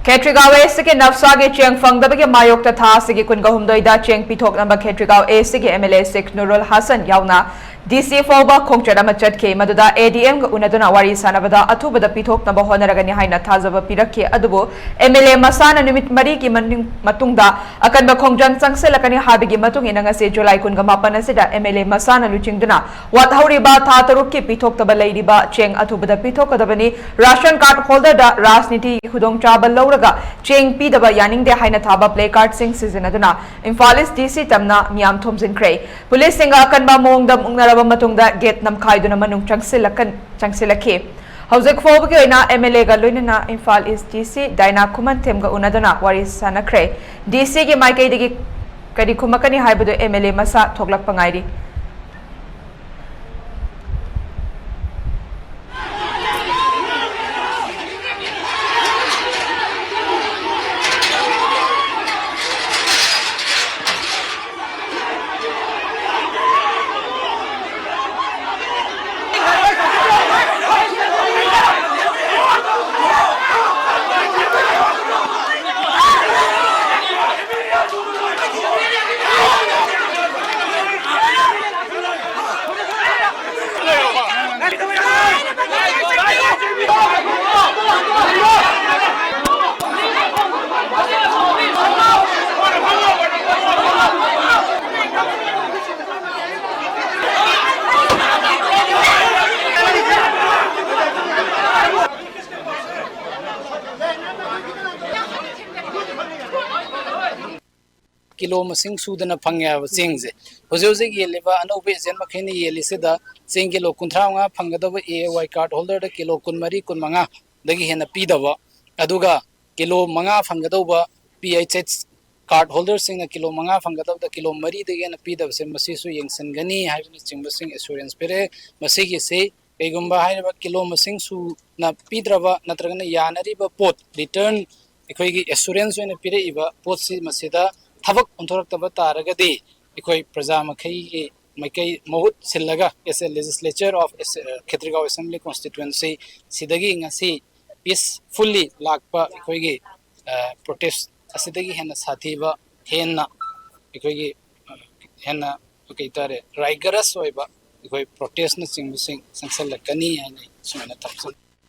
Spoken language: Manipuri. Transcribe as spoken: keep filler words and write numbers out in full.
ꯈꯦꯇ꯭ꯔꯤꯒꯥꯎ ꯑꯦꯁꯤꯒꯤ ꯅꯞꯁꯥꯒꯤ ꯆꯦꯡ ꯐꯪꯗꯕꯒꯤ ꯃꯥꯌꯣꯛꯇ ꯊꯥ ꯑꯁꯤꯒꯤ ꯀꯨꯟꯒ ꯍꯨꯝꯗꯣꯏꯗ ꯆꯦꯡ ꯄꯤꯊꯣꯛꯅꯕ ꯈꯦꯇ꯭ꯔꯤꯒꯥꯎ ꯑꯦꯁꯤꯒꯤ ꯑꯦꯝ ꯑꯦꯜ ꯑꯦ ꯁꯦꯈ ꯅꯨꯔꯨꯜ ꯍꯁꯟ ꯌꯥꯎꯅ ꯗꯤ ꯁꯤ ꯐꯥꯎꯕ ꯈꯣꯡꯆꯠ ꯑꯃ ꯆꯠꯈꯤ꯫ ꯃꯗꯨꯗ ꯑꯦ ꯗꯤ ꯑꯦꯝꯒ ꯎꯅꯗꯨꯅ ꯋꯥꯔꯤ ꯁꯥꯟꯅꯕꯗ ꯑꯊꯨꯕꯗ ꯄꯤꯊꯣꯛꯅꯕ ꯍꯣꯠꯅꯔꯒꯅꯤ ꯍꯥꯏꯅ ꯊꯥꯖꯕ ꯄꯤꯔꯛꯈꯤ꯫ ꯑꯗꯨꯕꯨ ꯑꯦꯝ ꯑꯦꯜ ꯑꯦ ꯃꯁꯥꯅ ꯅꯨꯃꯤꯠ ꯃꯔꯤꯒꯤ ꯃꯅꯨꯡ-, ꯃꯇꯨꯡꯗ ꯑꯀꯟꯕ ꯈꯣꯡꯖꯪ ꯆꯪꯁꯤꯜꯂꯛꯀꯅꯤ ꯍꯥꯏꯕꯒꯤ ꯃꯇꯨꯡ ꯏꯟꯅ ꯉꯁꯤ ꯖꯨꯂꯥꯏ ꯀꯨꯟꯒ ꯃꯥꯄꯟ ꯑꯁꯤꯗ ꯑꯦꯝ ꯑꯦꯜ ꯑꯦ ꯃꯁꯥꯅ ꯂꯨꯆꯤꯡꯗꯨꯅ ꯋꯥꯠꯍꯧꯔꯤꯕ ꯊꯥ ꯇꯔꯨꯛꯀꯤ ꯄꯤꯊꯣꯛꯇꯕ ꯂꯩꯔꯤꯕ ꯆꯦꯡ ꯑꯊꯨꯕꯗ ꯄꯤꯊꯣꯛꯀꯗꯕꯅꯤ꯫ ꯔꯥꯁꯟ ꯀꯥꯔꯗ ꯍꯣꯜꯗꯔꯗ ꯔꯥꯖꯅꯤꯇꯤꯒꯤ ꯈꯨꯗꯣꯡꯆꯥꯕ ꯂꯧꯔꯒ ꯆꯦꯡ ꯄꯤꯗꯕ ꯌꯥꯅꯤꯡꯗꯦ ꯍꯥꯏꯅ ꯊꯥꯕ ꯄ꯭ꯂꯦ ꯀꯥꯔꯗꯁꯤꯡ ꯁꯤꯖꯤꯟꯅꯗꯨꯅ ꯏꯝꯐꯥꯜ ꯏꯁ ꯗꯤ ꯁꯤ ꯇꯝꯅ ꯃꯤꯌꯥꯝ ꯊꯣꯝꯖꯤꯟꯈ꯭ꯔꯦ꯫ ꯄꯨꯂꯤꯁꯁꯤꯡꯒ ꯑꯀꯟꯕ ꯃꯑꯣꯡꯗ ꯃꯨꯛꯅꯔꯕ ꯃꯇꯨꯡꯗ ꯒꯦꯠ ꯅꯝꯈꯥꯏꯗꯨꯅ ꯃꯅꯨꯡ ꯆꯪꯁꯤꯜꯂꯛꯀꯟ-, ꯆꯪꯁꯤꯜꯂꯛꯈꯤ꯫ ꯍꯧꯖꯤꯛ ꯐꯥꯎꯕꯒꯤ ꯑꯣꯏꯅ ꯑꯦꯝ ꯑꯦꯜ ꯑꯦꯒ ꯂꯣꯏꯅꯅ ꯏꯝꯐꯥꯜ ꯏꯁ ꯗꯤ ꯁꯤ ꯗꯥꯏꯅꯥ ꯈꯨꯃꯟꯊꯦꯝꯒ ꯎꯅꯗꯨꯅ ꯋꯥꯔꯤ ꯁꯥꯟꯅꯈ꯭ꯔꯦ꯫ ꯗꯤ ꯁꯤꯒꯤ ꯃꯥꯏꯀꯩꯗꯒꯤ ꯀꯔꯤ ꯈꯨꯝꯃꯛꯀꯅꯤ ꯍꯥꯏꯕꯗꯨ ꯑꯦꯝ ꯑꯦꯜ ꯑꯦ ꯃꯁꯥ ꯊꯣꯛꯂꯛꯄ ꯉꯥꯏꯔꯤ꯫ ꯀꯤꯂꯣ ꯃꯁꯤꯡ ꯁꯨꯗꯅ ꯐꯪꯉꯦ ꯍꯥꯏꯕ ꯆꯦꯡꯁꯦ꯫ ꯍꯧꯖꯤꯛ ꯍꯧꯖꯤꯛ ꯌꯦꯜꯂꯤꯕ ꯑꯅꯧꯕ ꯑꯦꯖꯦꯟ ꯃꯈꯩꯅ ꯌꯦꯜꯂꯤꯁꯤꯗ ꯆꯦꯡ ꯀꯤꯂꯣ ꯀꯨꯟꯊ꯭ꯔꯥ ꯃꯉꯥ ꯐꯪꯒꯗꯧꯕ ꯑꯦ ꯑꯦ ꯋꯥꯏ ꯀꯥꯔꯗ ꯍꯣꯜꯗꯔꯗ ꯀꯤꯂꯣ ꯀꯨꯟꯃꯔꯤ, ꯀꯨꯟꯃꯉꯥꯗꯒꯤ ꯍꯦꯟꯅ ꯄꯤꯗꯕ, ꯑꯗꯨꯒ ꯀꯤꯂꯣ ꯃꯉꯥ ꯐꯪꯒꯗꯧꯕ ꯄꯤ ꯑꯩꯆ ꯑꯩꯆ ꯀꯥꯔꯗ ꯍꯣꯜꯗꯔꯁꯤꯡꯅ ꯀꯤꯂꯣ ꯃꯉꯥ ꯐꯪꯒꯗꯕꯗ ꯀꯤꯂꯣ ꯃꯔꯤꯗꯒꯤ ꯍꯦꯟꯅ ꯄꯤꯗꯕꯁꯦ ꯃꯁꯤꯁꯨ ꯌꯦꯡꯁꯤꯟꯒꯅꯤ ꯍꯥꯏꯕꯅꯆꯤꯡꯕꯁꯤꯡ ꯑꯦꯁꯨꯔꯦꯟꯁ ꯄꯤꯔꯛꯑꯦ꯫ ꯃꯁꯤꯒꯤꯁꯤ ꯀꯩꯒꯨꯝꯕ ꯍꯥꯏꯔꯤꯕ ꯀꯤꯂꯣ ꯃꯁꯤꯡ ꯁꯨꯅ ꯄꯤꯗ꯭ꯔꯕ ꯅꯠꯇ꯭ꯔꯒꯅ ꯌꯥꯅꯔꯤꯕ ꯄꯣꯠ ꯔꯤꯇꯔꯟ ꯑꯩꯈꯣꯏꯒꯤ ꯑꯦꯁꯨꯔꯦꯟꯁ ꯑꯣꯏꯅ ꯄꯤꯔꯛꯏꯕ ꯄꯣꯠꯁꯤ ꯃꯁꯤꯗ ꯊꯕꯛ ꯑꯣꯟꯊꯣꯔꯛꯇꯕ ꯇꯥꯔꯒꯗꯤ ꯑꯩꯈꯣꯏ ꯄ꯭ꯔꯖꯥ ꯃꯈꯩꯒꯤ ꯃꯥꯏꯀꯩ ꯃꯍꯨꯠ ꯁꯤꯜꯂꯒ as a legislature of Khetrigao assembly constituency ꯁꯤꯗꯒꯤ ꯉꯁꯤ ꯄꯤꯁꯐꯨꯜꯂꯤ ꯂꯥꯛꯄ ꯑꯩꯈꯣꯏꯒꯤ ꯄ꯭ꯔꯣꯇꯦꯁ ꯑꯁꯤꯗꯒꯤ ꯍꯦꯟꯅ ꯁꯥꯊꯤꯕ, ꯍꯦꯟꯅ ꯑꯩꯈꯣꯏꯒꯤ ꯍꯦꯟꯅ ꯀꯩ ꯍꯥꯏꯇꯥꯔꯦ, ꯔꯥꯏꯒꯔꯁ ꯑꯣꯏꯕ ꯑꯩꯈꯣꯏ ꯄ꯭ꯔꯣꯇꯦꯁꯅꯆꯤꯡꯕꯁꯤꯡ ꯆꯪꯁꯤꯜꯂꯛꯀꯅꯤ ꯍꯥꯏꯅ ꯑꯩ ꯁꯨꯃꯥꯏꯅ ꯊꯝꯖꯒꯦ꯫